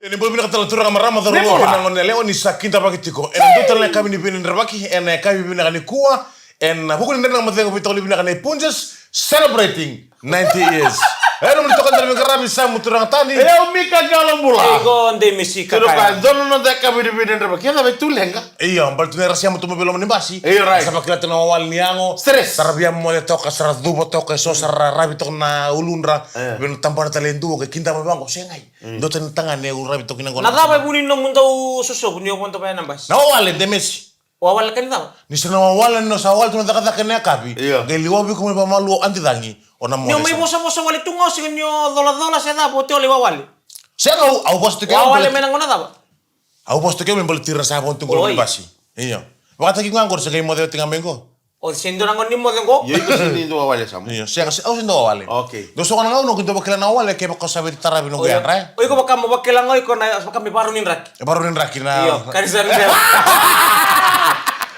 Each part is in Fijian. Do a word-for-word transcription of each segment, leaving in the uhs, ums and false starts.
Ni bula vinaka tale turaga, marama, cauravou kei na gone yalewa, ni sa kidavaki tiko ena dua tale na yakavi ni veidredrevaki ena yakavi vinaka nikua. Ena vuku ni Dredre Ga Mo Cegu, veitokoni vinaka nei Punjas, celebrating ninety years. E nomuni tokoni tale veiqaravi, Samu Turaga Tani. E au Mika Qalobula. Iko Dei Misi Kakaya. Dua na noda yakavi ni veidredrevaki, e cava e tu leqa? Io, baleta ni ra sema tu mai vei loma ni basi. Io, right. Sa vakila tu na wawale ni yago. Stress. Sa ra via moce toka, sa ra cuva toka, e so sa ra ravi toka na uludra. Vei na tabana tale e dua, qai kidava vaqo, segai. Dua tani na tagane au ravi toka kina qo. Na cava e vu ni nomu dau sosovu ni o vodo vaya na basi? Na wawale, Dei Misi. Wawale ka ni cava? Ni sa na wawale, ni sa wawale tu na cakacaka ena yakavi. Io. Qai liwavi iko mai vakamalua, o adi cagi, o na moce. Ni o mai vosavosa wale tu ga, o sega ni o colacola se cava, o tei wale wawale. Sega, au, au vosa tu kei au. Wawale mai na gauna cava? Au vosa tu kei au me baleti ira sa vodo tu qo loma ni basi. Io. Vakataki ga qori, sa qai moce oti ga mai qo. O se dua na gauna ni moce qo? Io, iko se ni dua wawale, Samu. Io, sega, se, au se dua wawale. Okay. Dua so na gauna au qai dau vakila na wawale, kevaka sa vei taravi noqu yadra, e. O iko vaka mo vakila ga o iko na, vaka me varau ni draki. E varau ni draki na. Io, ka ni sa ni bela.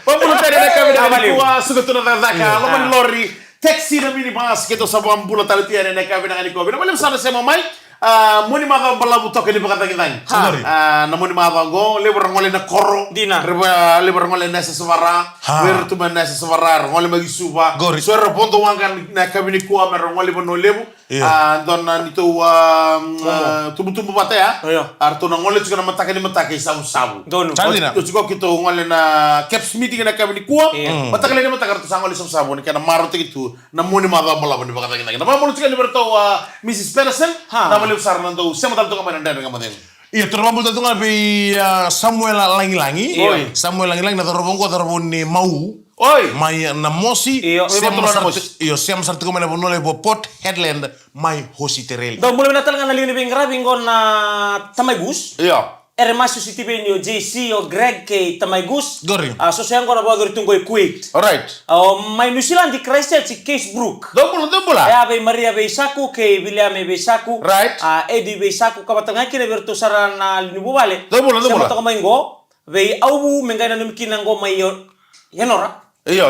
Vakabula tale na yakavi vinaka nikua, suka tu na cakacaka, loma ni lori, taxi, na minibus, keitou sa vakabula tale tu yani ena yakavi vinaka nikua. Vinaka vakalevu sara na sema mai. A, moni macawa balavu toka ni vakacagicagi. Ha. Sorry. A, na moni macawa qo, levu ra gole na koro. Dina. Levu, levu ra gole na yasayasa vara. Ha. Vei ira tu mai na yasayasa vara, ra gole mai ki Suva. Qori. So era vodo waqa na yakavi nikua me ra gole Vanua Levu. Io. A, dua na neitou, a, a, tubutubu vata ya. Io. A, ratou na gole tiko na mataka ni mataka i Savusavu. Donu. Sa dina. Oti qo keitou gole na Caps meeting ena yakavi nikua. Io. Mm. Mataka lailai ni mataka ratou sa gole i Savusavu, ni kena marautaki tu na moni macawa balavu ni vakacagicagi. Na vakabula tiko yani vei ratou, a, Mrs Peterson. Ha. Na vakalevu sara na dau sema tale toka mai na Dredre Ga Mo Cegu. Io, tou na vakabula tale tu ga vei, a, Samuela Lagilagi. Oi. Samuela Lagilagi, na cauravou qo, cauravou ni Mau. Oi. Mai, a, Namosi. Io, sema sara tu-, io, sema sara tiko mai na Vanua Levu, Port Hedland, mai Hositeleni. Dau bula vinaka tale ga na liga ni veiqaravi qo na Tamai Gus. Io. Era mai Hositeleni, o J C, o Greg kei Tamai Gus. Qori. A, so se qo na vakayacori tu qo i Kuwait. Alright. A, o mai New Zealand, i Christchurch, i Keysbrook. Dou bula, dou bula. E a vei Maria Veisaku kei Viliame Veisaku. Right. A, Edi Veisaku, ka vata ga kina vei iratou sara na lewe ni vuvale. Dou bula, dou bula. Sema toka mai qo, vei Auvu, me qai nanumi kina qo mai o Enora. Io.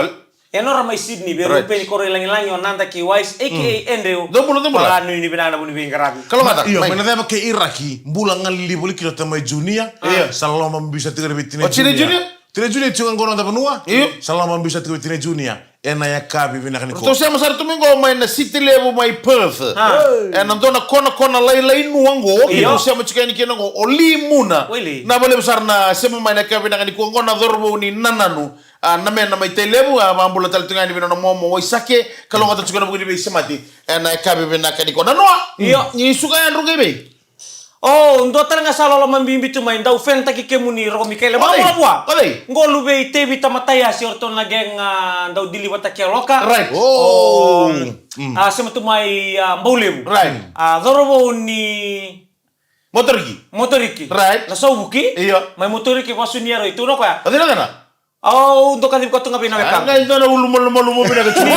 Enora mai Sydney, vei Rupeni Koroilagilagi, o Nada kei Wise, A K A Andrew. Dou bula, dou bula. Vakanuinui vinaka na vu ni veiqaravi. Kalougata. Io, mai na ceva kei Iraki, bula ga lili voli kina o Tamai Junior. Io. Sa loloma bibi sara tiko vei tinai Junior. O tinai Junior? Tinai Junior tiko qo na noda vanua. Io. Sa loloma bibi sara tiko vei tinai Junior. Ena yakavi vinaka nikua. Ratou sema sara tu mai qo mai na siti levu mai Perth. A. Ena dua na konakona lailai nua qo. Io. Keitou sema tiko yani kina qo, o Limuna. Oi, Li. Na vakalevu sara na sema mai na yakavi vinaka nikua qo na cauravou ni Nananu. A, na mena mai Tailevu, a, vakabula tale tu ga yani vei nona momo Waisake, kalougata tiko na vuku ni veisemati ena yakavi vinaka nikua. Nanoa? Io. Ni suka yadru qai vei? O, dua tale ga sa loloma bibi tu mai, dau fenitaki kemuni Roko Mikaele. Vakabula vua. O cei? Qo luvei Tevita Mataiasi, o ratou na gang, a, dau deliver-taka loka. Right. O. Mm. A, sema tu mai, a, Baulevu. Right. A, cauravou ni Motoriki. Motoriki. Right. Na Sauvuki. Io. Mai Motoriki, vasu ni yaro i tu na koya. O cei na cena? Au dau kacivi koya tu ga vei na wekaqu. A, qai dua na ulu malumalumu vinaka tu. Ni,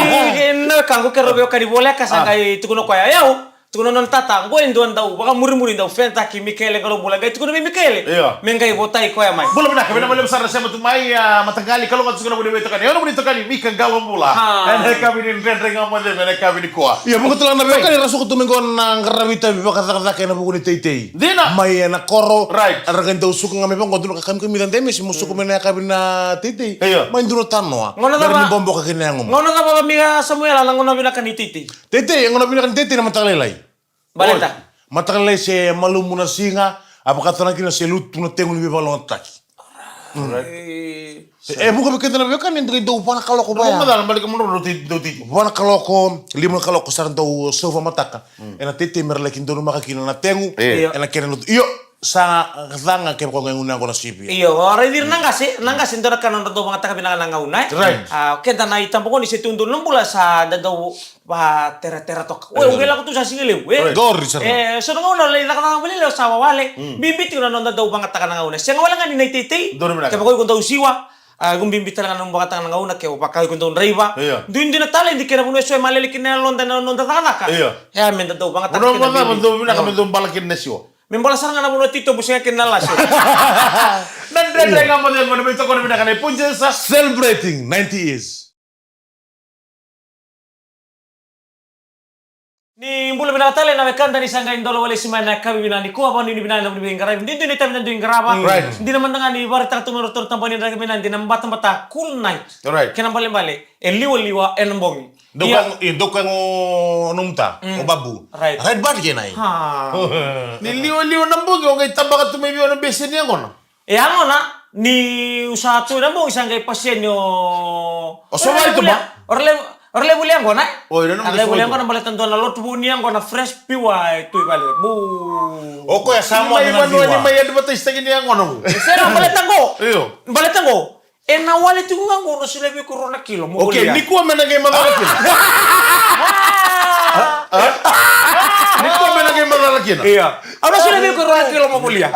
ni na wekaqu keirau veiwekani voleka sa qai tukuna o koya. Io, tukuna nona tata, qo e dua dau vakamurimuri dau fenitaki Mikaele Qalobula, qai tukuna vei Mikaele. Io. Me qai votai koya mai. Bula vinaka, vinaka vakalevu sara na sema tu mai, a, mataqali, kalougata tiko na vu ni veitokani. Io, na vu ni tokani, Mika Qalobula. A. Ena yakavi ni Dredre Ga Mo Cegu, ena yakavi nikua. Io, vakatale ga na veiwekani, ra suka tu mai qo na qaravi itavi vakacakacaka ena vuku ni teitei. Dina. Mai ena koro. Right. Era qai dau suka ga mai vaqo, dua na ka kamikamica, Demesi, mo suka mai na yakavi na teitei. Io. Mai dua na tanoa. Gauna cava? Ni boboka kina yagomu. Gauna cava, Mika Samuela, na gauna vinaka ni teitei? Teitei, e gauna vinaka ni teitei na mataka lailai. Baleta? Oi. Mataka lailai se malumu na siga, a vakatale ga kina se lutu na tegu ni veivakalougatataki. Right. E, e vuqa vei keda na veiwekani, e dau va na kaloko vaya. Dau macala, baleta mo dau tei, dau tei. Va na kaloko, lima na kaloko sa ra dau sauva mataka. Mm. Ena teitei me ra laki donumaka kina na tegu. Io. Ena kena lutu. Io, sa ca ga kevaka o qai gunu yaqona sivia. Io, o raici ira na qase, na qase dua na ka nodra dau vakayagataka vinaka na gauna, e? Right. A, keda na itabagone se tu donu na bula sa da dau vateratera toka. Oi, au qai lako tu sa siga levu, e? Right. Qori sara. E, so na gauna lai cakacaka vakalevu sa wawale. Mm. Bibi tiko na noda dau vakayagataka na gauna. Sega wale ga ni na iteitei. Donu vinaka. Kevaka o iko dau siwa, a, iko bibi tale ga na nomu vakayagataka na gauna, kevaka o iko dau draiva. Io. Duidui na taledi kei na vanua eso e malele kina na yaloda ena noda cakacaka. Io. E, me da dau vakayagataka kina. Vanua vinaka me dau bala kina na siwa. Me bala sara ga na vanua titobu, sega kina na lase. Na Dredre Ga Mo Cegu, na veitokoni vinaka nei Punjas. Celebrating ninety years. Ni bula vinaka tale na wekada ni sa qai dola walesi mai na yakavi vinaka nikua, vakanuinui vinaka na vuniveigaravi. Duidui na itavi na dui qarava. Right. Dina mada ga ni vakaraitaka tu mai o ratou na tabana ni draki mai na dina batabata Cool Night. Right. Kena balebale, e liwaliwa ena bogi. Dou Ia. ka, e, dou ka go nomu ta, Mm. o Babu. Right. Right, bad kena i. Ha. Ni liwaliwa na bogi, o qai tabaka tu mai vei au na bese ni yaqona. E yagona, ni u sa tu ena bogi sa qai paseni o O sa vai tu ma? O ra levu, o ra levu le yaqona, e? O, ira na Ra levu le yaqona, baleta dua na lotu vou ni yaqona fresh piwa e tu i vale. Bu. O koya sa Ni mo mai na vanua ni viwa. mai advertise taki ni yaqona vu. E sega, baleta qo. Io. Baleta qo. E na wale tiko ga qo, na solia vei iko rua na kilo, mo Okay, volia. nikua me na qai macala kina. Nikua me na qai macala kina. Ia. Au na solia vei iko rua na kilo, mo volia.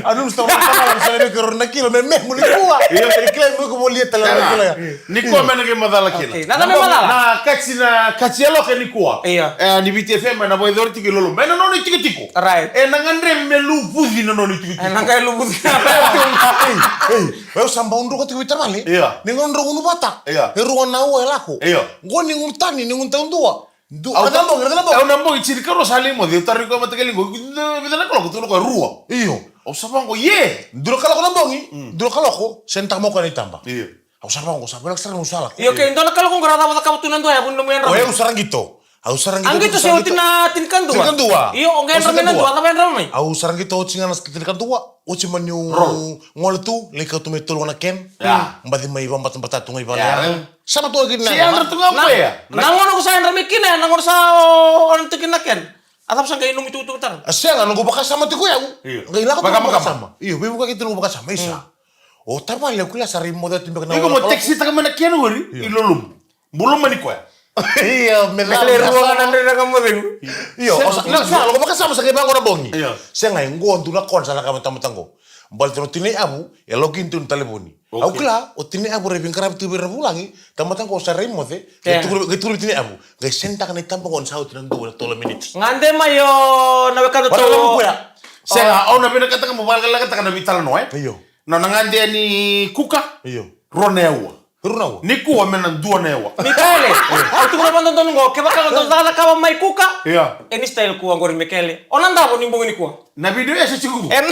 Anu sta na kilo me me mo nikua. Ia. Kila mo ko volia tale na kilo ya. Nikua me na qai macala kina. Okay, na me macala. Na kaci na kaci yalo ke nikua. Ia. E, ni Viti F M na voi dori tiki lolo. Me na nona tikotiko. Right. E na gadre me luvuci na nona tikotiko. E na qai luvuci. Ei, ei. Au sa bau druka tiko vei tavale. Ia. Ni gauna drau gunu vata. Ia. E rua na ua e lako. Ia. Qo ni gunu tani, ni gunu taudua. Du, Au na bogi, na bogi. Au na bogi, tinikarua sa lai moce, au taro ni koya mataqali qo, vica na kaloko, tukuna o koya rua. Io. Au sa vaqo, ye. Dua na kaloko na bogi, Mm. dua na kaloko, senta mo koya na itaba. Ia. Au sa vaqo, sa vaqo, sa vaqo, sa lako. Io, okay, dua na kaloko qo ra cava cakava tu na dua ya, vuni nomu ya O drau. eu sa raqito. Au sa raqito. Aqito se oti na tinikadua. Tinikadua. Io, o qai Au sa drau mai na tinikadua. dua, cava ya drau mai? Au sa raqito oti ga na tinikadua. Oti mani u Roll. gole tu, lai kau tu mai tolu na ken. Ya. Baci mai vabatabata tu ga i vale. Ya. Sa na tu kina. Si yadra tu ga Na, koya. na gona ko sa yadra mai kina, na gona sa o, o na tu kina ken. A cava sa qai nomu tukutuku tara? A sega, noqu vakasama tiko yau. Io. Qai lako tu Vakamakama. vakasama. Io, veivuka kei tu noqu vakasama, isa. Mm. O tavale, o kila sa rai moce tu beka na Iko mo ola taxi taka mai na kena ori, Io. i lolomu. Bula mani koya. Io, me Mele rua na dre na ka moce. Io, o sa, na, sa, lako vakasama sa qai vaqo na bogi. Io. Sega, e qo dua na kona sa lako vata mata qo. Baleta na tinai avu, e login tu na talevoni. Okay. Au kila, o tinai avu rai veiqaravi tu vei ira vulagi, tamata qo sa rai moce, Ke. qai tukuna, qai tukuna tinai avu. Qai sentaka na itaba qo ni sa oti na dua na tolu miniti. Gade mai o na wekada Vara tu. lako koya. Sega, au na vinakataka mo vakalakataka na vitalanoa, e? Io. Na, na gade ni kuka. Io. Rua na yaua. Rua na yaua. Nikua me na dua na yaua. Mikaele, au tukuna vakadodonu qo, kevaka dou cakacakava mai kuka. Ia. E ni style kua qori Mikaele. O na davo ni bogi nikua. Na video ya se tiko. En-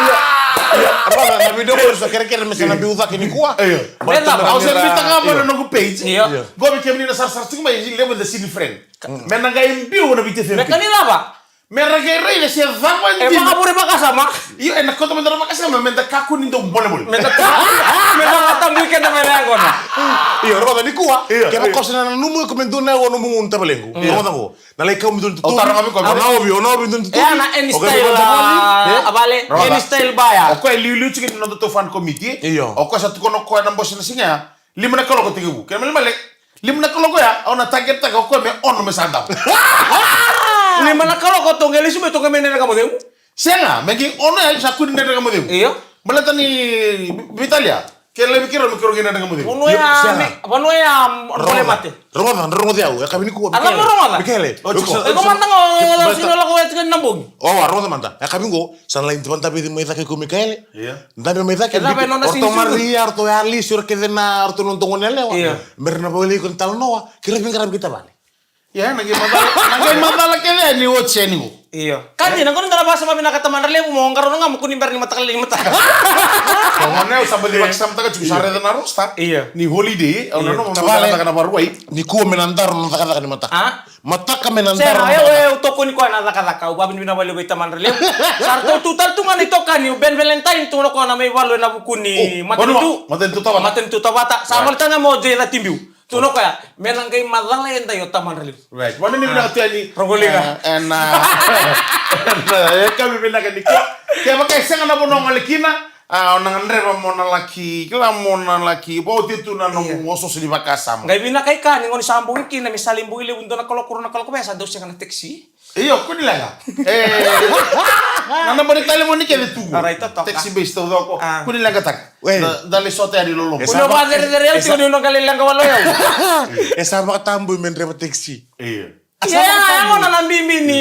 Io, io, rua na video qori sa kerekere me sa na biu cake nikua. Io. Baleta Au se na bitaka mai na noqu page. Io. Io. Qo me kemuni na sarasara tiko mai, levu the city friend. Me na qai biu na Viti F M. Me ka ni cava? Me ra qai raica se cava E dina. vakavure vakasama. Io, ena kauta meda na vakasama, meda kakua ni dau bolebole. Meda, meda vatabui keda mai na yaqona. Io, rogoca nikua. Io, Kevaka io. o sa na nanuma iko me dua na yaua nomu gunu tavalequ. Io. Rogoca qo. Na lai kau me dua na Au tara ga me tuturi. koya. O na ovi, o na ovi dua na tuturi. E, na any O koya style, me dua na a, a vale, Rogoca. any style baya. O koya e liuliu tiko ni noda tou fan committee. Io. O koya sa tukuna o koya na bose na siga ya. Lima na kaloko tekivu. Kena malemale, lima na kaloko ya, au na target-taka o koya me ono me sa davo. Lima na kaloko tou qai lesu mai tou qai mai na ka mo cegu. Sega, me qai ono ya sa kua ni dredre ka mo cegu. Io. Baleta ni Vitalia, ke laivi keirau me keirau qai dredre ka mo cegu. Vanua Io, ya, sega. me, vanua ya, m-, Rogoca. bole mate. Rogoca, rogoca au, e kavi nikua, A cava Mikaele. rogoca? Mikaele. O, Mikaele. tiko sa- E ko mada ga, o, Mikaele. sino lako e tiko na bogi. O, a, rogoca mada. E kavi qo, sa na lai vadavici mai cake ko Mikaele. Ia. Dabe mai cake, E cava e nona o ratou sini mari, o ratou ya lisi, o ira kece na, o ratou na dogo ni yalewa. Io. Me ra na vakailei iko na talanoa, kei ra veiqaravi kei tavale. Ia, na qai macala, na qai macala kece ni oti yani qo. Io. Ka dina, qo na dara vakasama vinaka Tamadralevu, mo qarauna ga mo kua ni bera ni mataka lailai ni mataka. Ko gone au sa baci vakasamataka tiko, sa raica na roster. Io. Ni holiday, au Io. nanuma me Tavale. cakacaka na Vakarauwai. Nikua me na dara na cakacaka ni mataka. A? Mataka me na Sega, dara na eu, cakacaka. eu tokoni koya na cakacaka, au vakavinavinaka vakalevu vei Tamadralevu. Sa ratou tu tale tu ga na itokani, o Ben Valentine, tu na koya na mai valu ena vuku ni O, matanitu. vanua, matanitu Tovata. Matanitu Tovata. Sa Right. malitaka mo Jay Ratibiu. Tu na koya, me na qai macala edai o Tamadralevu. Right. Vanua ni vinaka tu yani. Rogo liga. Eh, ena, ena, e kavi vinaka nikua. Kevaka e sega na vanua o gole kina, A, o na gadreva mo na laki, kila mo na laki, vauti tu na nomu Io. osooso ni vakasama. Qai vinaka i ka, ni goni sa bogi kina, me sa lai bogi levu dua na kaloko, rua na kaloko, me sa dau sega na taxi. Io, kua ni leqa. E, na naba ni talevoni kece tu qo. Alright, totoka. Taxi base taucoko. A. Kua ni leqataka. Wei. Da, da lai sota yani loloma. E Kua ni sa va- vakacerecere au e tiko sa- ni au na qai lai leqa wale o yau. E sa vakatabui me dreva taxi. Io. Ia, ya gona na bibi ni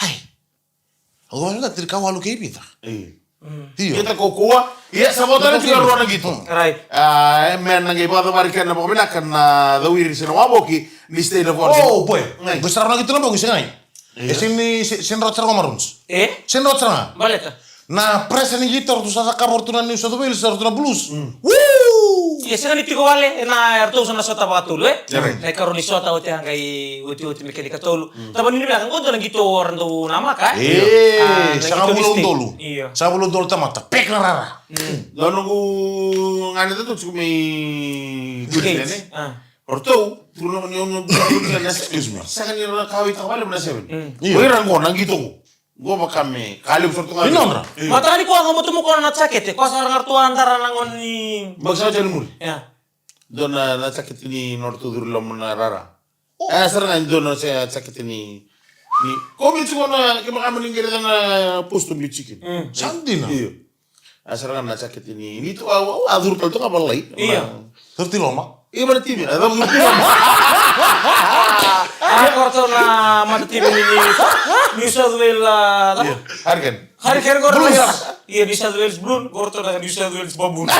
Ai. Au vale na tiri ka walu kei vica. Io. Io. Qito kaukaua. Ia, sa vota na tiko rua na qito. Right. A, e me na qai vakacavari kena vakavinaka na cawiri se na wavoki ni State of Origin. Oh, boy. Qo sara na qito na boki, se gai. Io. E sini, si-, sini rota sara ga Maroons. E? Sini rota sara ga. Baleta. Na pressure ni qito, ratou sa cakava ratou na New South Wales, ratou na Blues. Woo! Ia, sega ni tiko wale, na ratou sa na sota vakatolu, e? Right. Na ikarua ni sota oti a qai otioti me kena ikatolu. Tava ni vinaka, qo dua na qito ra dau namaka, e? E, sa ga vula udolu. Io. Sa vula udolu tamata. Pek na rara. Dua noqu gane tatou tiko mai Queensland, e? Ratou, tu na, na, na, excuse me. Sega ni ra kawai taka vale na seven. Io. Oi ra qo, na qito qo. Qo vaka me ka levu sara tu ga. Ni nodra. Io. Mataka ni koya ga mo tu mo kona na jakete, koya sara ga ratou a dara na gone ni. Baki sa jani muri. Ia. Dua na, na jakete ni nodratou curu loma na rara. Oh. E, sara ga dua na se jakete ni, ni. Ko mi tiko na, ke maka mani qere na post of chicken. Sa dina. Io. A sara ga na jakete ni, ni tu a, a, a curu tale tu ga valai. Io. Thirty loma. Io, mana timi. A curu tale tu loma. A, ko ratou na mata timi ni, ni New South Wales, a, Hurricane. Hurricane ko ratou. Io, New South Wales Blues, ko ratou na New South Wales Baboon. Na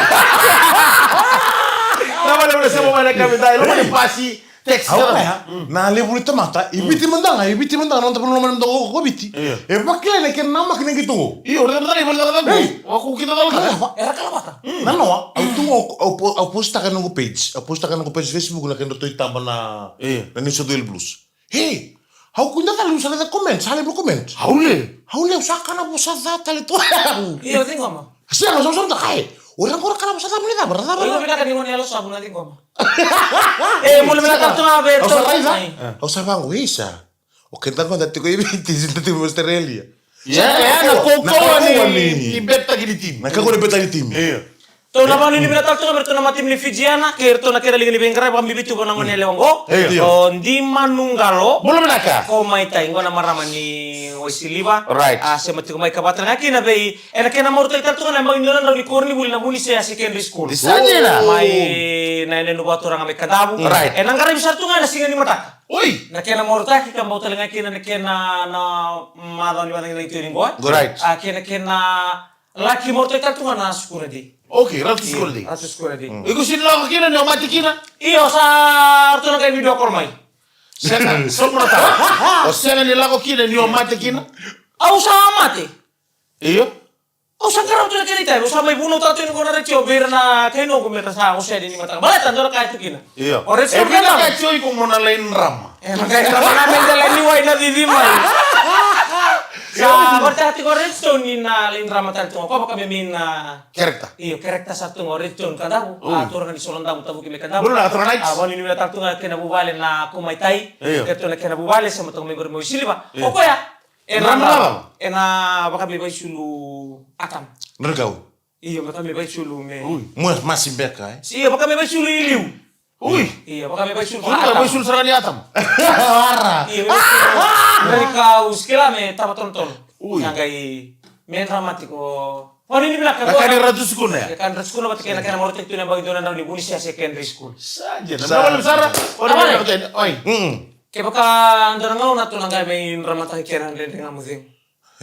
vale vale sema mai na kavi dai, loma ni pasi. Text. Au kaya, na levu ni tamata, i Viti mada ga, i Viti mada ga, na noda vanua mada ga ko Viti. Io. E vakilai na kena namaki na qito qo. Io, ora mada ga, ora mada ga. Ei. Wa ku kita tala. Kalava. Era kalavata. Na noa, au tu qo, au po-, au postaka na noqu page, au postaka na noqu page Facebook na kena ratou itaba na, na New South Wales Blues. Hey, au kuda tale ni sa levu na comment, sa levu na comment. Au le. Au le, au sa kana vosa ca tale tu. Io, ciqoma. Sega, sa, sa, sa, kai. O ira qo ra kana vosa ca mani cava, ra cava. Oi, vinaka ni gone yalo savu na ciqoma. E, mo le vinaka tu na vei. Au sa raica. Au sa vaqo, isa. O keda qo da tiko i Viti, da tiko i Australia. Ia, ia, na kaukaua ni, ni betaki ni timi. Na kaukaua ni betaki ni timi. Io. Tou na vakanuinui vinaka tale tu ga vei iratou na mata timi ni Fijiana, kei iratou na kena liga ni veiqaravi, vakabibi tu vua na gone yalewa qo. Io. O Dimanu Qalo. Bula vinaka. Ko mai tai, qo na marama ni Waisiliva. Right. A, sema tiko mai ka vata ga kina vei Ena kena marautaki tale tu ga na yabaki ni lona drau ni koronivuli na Vunisea Secondary School. Ni sa dina. Mai na yanuyanu vakaturaga mai Kadavu. Right. Ena qaravi sara tu ga ena siga ni mataka. Oi. Na kena marautaki ka bau tale ga kina na kena na macawa ni vakacagilagitu ni qo. Right. A kena kena laki marautaki tale tu ga na Sukuna Day. Okay, Ratu Sukuna Day. Ratu Sukuna Day. Iko sini lako kina ni o mate kina? Io, sa ratou na qai video call mai. Sega, so marautaka. O sega ni lako kina ni o mate kina? Au sa mate. Io. Au sa qarava tu na kena itavi, au sa mai vunau tale tu ni qo na retio vei ira na kai noqu me ra sa osea ni mataka. Baleta dou na kaya tu kina. Io. O retio e vinaka tiko iko mo na lai drama. E na kai drama na me da lai ni wai na cici mai. Sa vakaraitaka tiko o Redstone ni na lai drama tale tu ga o koya vaka me main, a, character. Io, character sara tu ga o Redstone Kadavu. Oi. A turaga ni Solodavu, tavuki mai Kadavu. Bula, turaga Knights. A vakanuinui vinaka tale tu ga kena vuvale na Kumaitai. Io. Kei ratou na kena vuvale, sema tu ga mai qori mai Siliva. Io. O koya, ena, drama, drama, ena vaka me vaisulu Atam. Drama kau. Io, vaka me vaisulu me. Ui, mua masi beka, e? Io, vaka me vaisulu i liu. Ui. Io, vaka me vaisulu. Ui, vaka me vaisulu sara ni Atam. Ara. Io, me vaisulu. Drama kau, sikila me tava tonotono. Ui. Sa qai me drama tiko. O ni ni vinaka. Na ka ni Ratu Sukuna ya. Ka ni Ratu Sukuna vata kei na kena marautaki tu na yabaki dua na drau ni Vunisea Secondary School. Sa dina. Sa. Vinaka vakalevu sara. O ni vinaka tena. Oi. Mm. Kevaka dua na gauna tou na qai mai dramataki kena Dredre Ga Mo Cegu.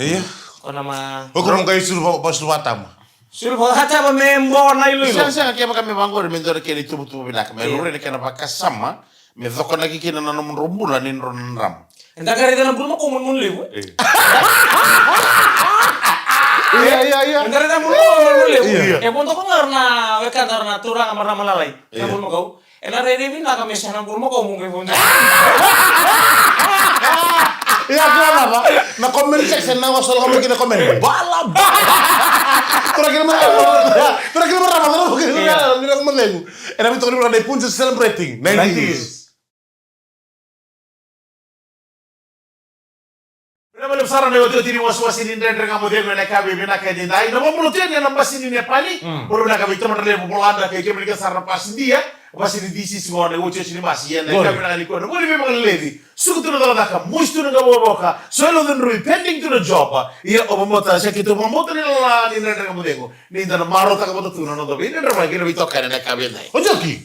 Io. Ko na ma. O ko mo qai sulu va-, va sulu vakatama. Sulu vakatama me bo na iloilo. Sega, sega, kevaka me vaqori me dua na kena ituvatuva vinaka. Me, io, rure na kena vakasama. Me cokonaki kina na nomudrau bula ni drau na drama. Eda qai raica na bulumakau munimuni levu, e? Ia, ia, ia. Eda raica na bulumakau munimuni levu. Ia. E vodo ko ga na wekada na turaga marama lalai. Na, ia, bulumakau. Ena rairai vinaka me sa na bulumakau mo qai vodo. Ia, kila na va. Na comment section na wasolo kama kina comment. Bala, bala. Tura kina mara. Tura kina mara. Tura kina mara. Ia. Ena vei toka ni mara na ipunja celebrating. Nineties. Nineties. Vinaka vakalevu sara na iotioti ni wasiwasi ni Dredre Ga Mo Cegu ena yakavi vinaka edaidai. Na vakabula tu yani ena basi ni Nepali. Mm. Bula vinaka vei tamada levu Volada kei kemuni kece sara na pasidia. Basi ni D C C gona, iotioti ni basi. Ia na yakavi vinaka nikua. Na vuli veivakaleleci. Suka tu na cakacaka, mosi tu na qavokavoka. So e lo cudrui, pending tu na job. Ia o vakabauta, se keitou vakabauta ni lala ni Dredre Ga Mo Cegu. Ni da na marautaka vata tu na noda veidredrevaki kei na veitokani ena yakavi edaidai. O Joki.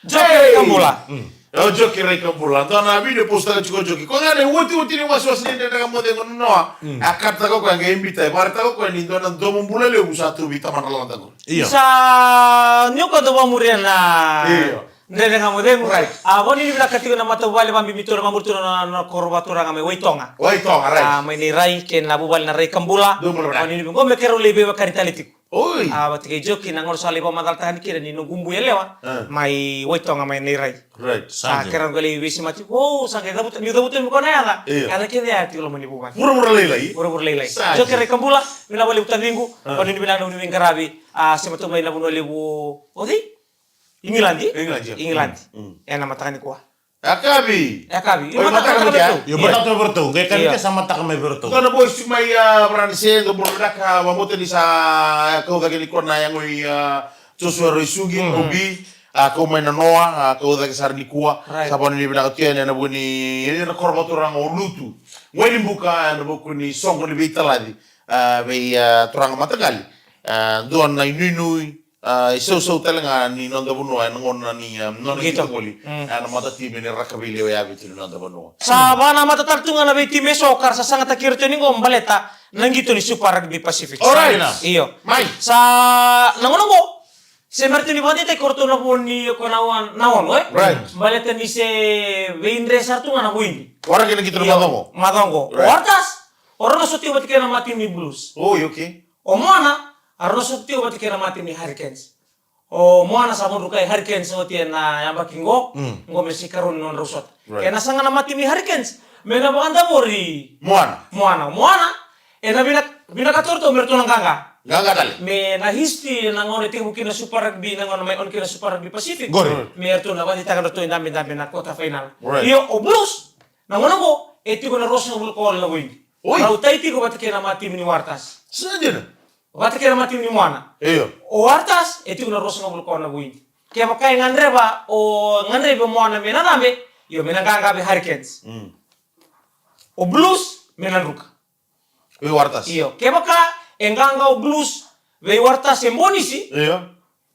Joki, hey! Raikabula. Mm. O Joki Raikabula. Dua na video postaka tiko o Joki. Koya ga na iotioti ni wasiwasi ni Dredre Ga Mo Cegu na noa. Mm. A kataka o koya qai biuta, e vakaraitaka o koya ni dua na domobula levu sa tu vei tamada Lala Dagoni. Io. Sa ni o koya dau vakamuria na, io, Dredre Ga Mo Cegu. Right. A vakanuinui vinaka tiko na matavuvale vakabibi tu na, vakamuria tu na, na koro vakaturaga mai Waitoga. Waitoga, right. A, mai Nairai kei na vuvale na Raikabula. Dou bula vinaka. Vakanuinui vinaka me keirau lai veiwekani tale tiko. Oi. A, vata kei Joki na gauna sa lai vakamacalataka yani kina ni noqu bu yalewa. E. Mai Waitoga mai Nairai. Right. Sa, sa dina. Keirau qai lai veisemati. O, sa qai cavuta, niu cavuta mai koya na yaca. Io. Yaca kece ya tiko loma ni vuvale. Vuravura lailai. Vuravura lailai. Sa dina. Joki Raikabula, vinaka vakalevu taciqu. E. Vakanuinui vinaka na nomuni veiqaravi. A, sema tu mai na vanua levu o cei? Igiladi. Igiladi, io. Igiladi. Mm, mm. Ena mataka nikua. Yakavi. Yakavi. Oi, mataka, mataka mai kea. Io, mataka mai vei ratou. Qai yakavi kea sa mataka mai vei ratou. Dua na voice mai, a, Varanise, dou bula vinaka, vakabauta ni sa, a, kau cake nikua na yago i, a, Joshua Roisugi, mm, Obi, a, kau mai na noa, a, kau cake sara nikua. Right. Sa vakanuinui vinaka tu yani ena vuku ni, ena koro vakaturaga o Lutu. Wainibuka, ena vuku ni soqo ni veitalaci, a, vei, a, turaga mataqali. A, dua na inuinui, a, isausau tale ga ni noda vanua ena gauna ni, a, nona qito voli. Mm. A, na matatimi ni rakavi lewe yavitu ni noda vanua. Sa vakanamata tale tu ga na veitimi eso ka ra sa sagataki iratou yani qo baleta na qito ni Super Rugby Pacific. Alright. Io. Mai. Sa na gauna qo se me ratou ni vakadeitaki ko ratou na vo ni ko na wan, na ono, e? Right. Baleta ni se veidre sara tu ga na voidi. Waraki na qito ni, io, macoqo. Macoqo. Right. O Waratahs, o rau na sota tiko vata kei na matimi ni Blues. Oi, okay. O Moana, a rau na sota tiko vata kei na matimi ni Hurricanes. O Moana sa vakadrukai Hurricanes oti ena yabaki qo, mm, qo me sa ikarua ni nodrau sota. Right. Kena saga na matimi ni Hurricanes me na vakadavori Moana. Moana. Moana, ena vina, vinakata o ratou me ratou na qaqa. Qaqa tale. Me na history na gauna e tekivu kina Super Rugby, na gauna mai on kina Super Rugby Pacific. Qori. Me ratou na vakadeitaka ratou e dabedabe na quarter final. Right. Io, o Blues, na gauna qo e tiko na ruasagavulu ka ono na voidi. Oi. Rau tai tiko vata kei na matimi ni Waratahs. Sa dina. Vata kei na matimi ni Moana. Io. O Waratahs e tiko na ruasagavulu ka ono na voidi. Kevaka e gadreva o, gadrevi o Moana me na cabe, io, me na qaqa vei Hurricanes. Mm. O Blues me na druka. Vei Waratahs. Io, kevaka e qaqa o Blues vei Waratahs e bonisi. Io.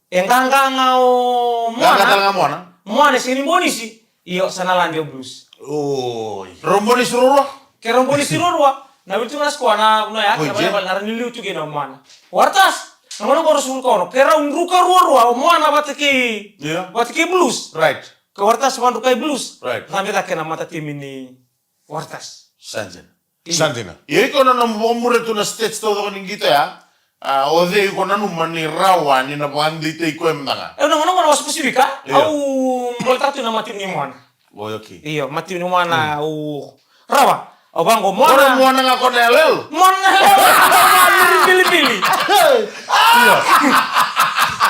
E qaqa ga o Moana. Qaqa tale ga Moana. Moana e sega ni bonisi. Io, sa na lade o Blues. Oi. Rau bonisi ruarua? Ke rau bonisi ruarua, na wili tu ga na score na vanua ya, oi, na valevale na rau ni liu tu kina o Moana. Waratahs, na gauna qo ruasagavulu ka ono. Ke rau druka ruarua o Moana vata kei, io, vata kei Blues. Right. Ke Waratahs vakadrukai Blues. Right. Cabe cake na matatimi ni Waratahs. Sa dina. Io. Sa dina. Io, iko na nomu vakamuria tu na stats taucoko ni qito ya. A, o cei iko nanuma ni rawa ni na vakadeitaki koya mada ga? E, na gauna qo na wasa Pasifika, io, au boletaka tu na matimi ni Moana. Oi, okay. Io, matimi ni Moana, mm, au rawa. O vaqo, Mona. Mona ga ko na yaloyalo. Mona na yaloyalo. Mona na bilibili. Io.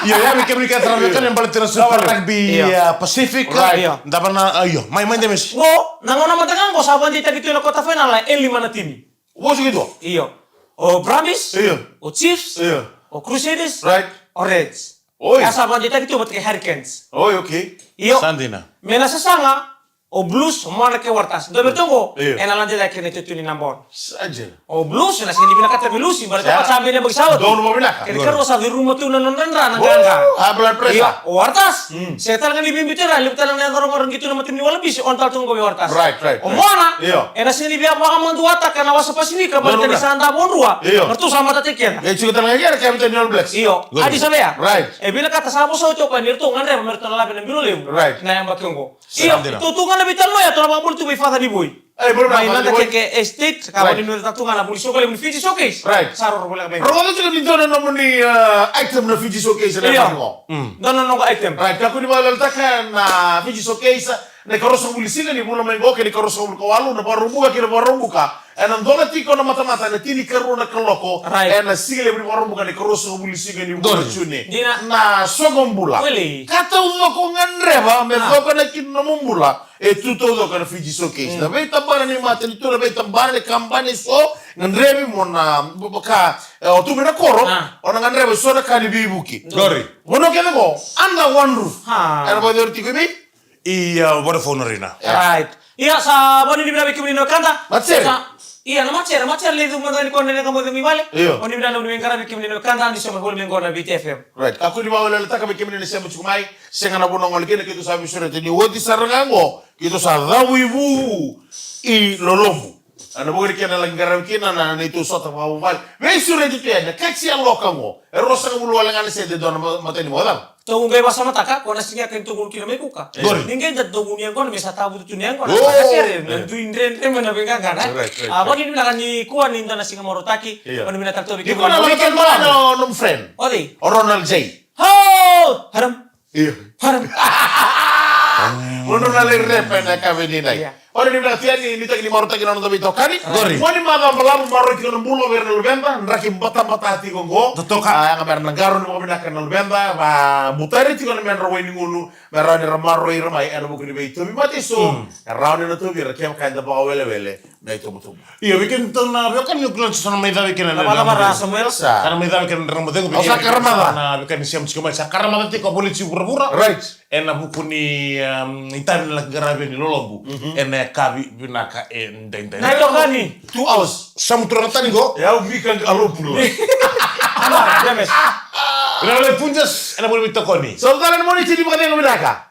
Io, ia, me kemuni kece na veiwekani, baleta na Super Rugby, uh, Pacific. Right. Io. Davana, uh, io. Mai, mai, Demis. Qo, na gauna mada ga qo sa vakadeitaki tu ena quarter final e lima na timi. Vosi ki tu? Io. O Brumbies, io, o Chiefs, io, o Crusaders, right, o Reds. Oi. Ia sa vakadeitaki tu vata kei Hurricanes. Oi, okay. Io. Sa dina. Me na sasaga, o Blues, o Mona kei Waratahs. Dua vei iratou qo, io, ena lade cake ena itutu ni naba ono. Sa dina. O Blues, ena sega ni vinakata me lusi, baleta sa bera ni yabaki sa oti. Donu mo vinaka. Kena ikarua sa curuma tu na nodra dra na qaqa. Oh, high blood pressure. Io, o Waratahs. Mm. Sega tale ga ni veibiuti ira, levu tale ga na yaco rogorogo tu na matanini Wallabies, ono tale tu qo vei Waratahs. Right, right, right. O Mona, io, ena sega ni via vakamaduataka na wasa Pasifika, baleta ni sa davo drua. Io. Na ratou sa matataki keda. E tiko tale ga kina na captain ni All Blacks. Io. Good. Adi Savea. Right. E vinakata sa vosa oti o koya ni ratou gadreva me ratou na lave na bilo levu. Right. Na yabaki oqo. Io, sa dina. Tou tu ga na veitalanoa ya, tou na vakabula tu vei Father Nivoi. Ei, bula mai na Father Nivoi. Keke Estate, ka, right, vani nuna tatu ga na vuli soka levu ni Fiji Showcase. Right. Sa roro voleka mai. Rogoca tiko ni dua na nomuni, uh, item na Fiji Showcase na, io, vani qo. Mm. Dua na noqu item. Right, kakua ni vakalalataka na Fiji Showcase, na ikaruasagavulu ni siga ni vula mai qo, kei na ikaruasagavulu ka walu, na Vakaraubuka kei na Vakaraubuka. Ena dola tiko na matamata, ena tinikarua na kaloko. Right. Ena siga levu ni Vakaraubuka, na ikaruasagavulu ni siga ni vula o June. Dina. Na soqo bula. Really? Ka taucoko gadreva, me, ah, coko na kina nomu bula. E tu taucoko ena Fiji Showcase. Mm. Na veitabana ni matanitu, na veitabana ni kabani eso, gadrevi mo na, b-, b-, ka, e, o tu mai na koro, ah, o na gadreva eso na ka ni veivuke. Qori. Vanua kece qo, under one roof. Ha. Ena vakayacori tiko i vei? I, a, Vodafone Arena. Yeah. Right. Ia, sa vakanuinui vinaka vei kemuni na wekada. Matasere. Sa, ia, na matasere, matasere levu mada ni kona ni ka mo cegu i vale. Io. Vakanuinui vinaka na nomuni veiqaravi kemuni na wekada, ni sema voli mai qo na Viti F M. Right. Kakua ni vakaweleweletaka vei kemuni na sema tiko mai. Sega na vanua gole kina, keitou sa veisureti ni oti sara ga qo, keitou sa cavuivu i Lolobu. Ena vuku ni kena laki qaravi kina na, na neitou sota vakavuvale. Veisureti tu yani, kaci yaloka qo. E ruasagavulu wale ga na sede, dua na ma-, matai ni macawa. Tou qai vakasamataka, ko na siga kena tou gunu kina mai Vuka. Qori. Ni qai da tou gunu yaqona, me sa tavutu tu ni yaqona. Oh. Sa sere, na dui dredre mai na veiqaqana. Right, right, right. A, vakanuinui vinaka nikua ni dua na siga marautaki. Io. Vakanuinui vinaka tale tu vei kemuni na weekend. Nikua na lako tale mai na nomu friend. O cei? O Ronald J. Ho! Haram. Io. Haram. Mo drau na lai repa ena yakavi ni nai. Ia. Vakanuinui vinaka tu yani, nuitaki ni marautaki na noda veitokani. Qori. Mua ni macawa balavu, maroroi tiko na bula vei ira na luveda, draki batabata tiko qo. Totoka. A, yaga me ra na qarauni vakavinaka na luveda, vamutari tiko na medra wai ni gunu, me rawa ni ra maroroi ira mai ena vuku ni veitauvimate eso. Mm. E rawa ni na tauvi ira kevaka eda vakawelewele na itubutubu. Io, vei keda na veiwekani, au kila ni sa na mai cava kina na, na, na, Samuel. Sa na mai cava kina na drama cegu. Au sa karamaca. Na veiwekani sema tiko mai, sa karamaca tiko a voliti vuravura. Right. Ena vuku ni, um, itavi na laki qaravi ni Lolobu. Mhm. Ena yakavi vinaka edaidai. Na itokani. Two hours. Sa mutura na tani qo. Yau vika alo pulo. Ana, James. Ena vale Punjas, ena vale veitokoni. Sa utala ni Moniti ni vakacegu vinaka.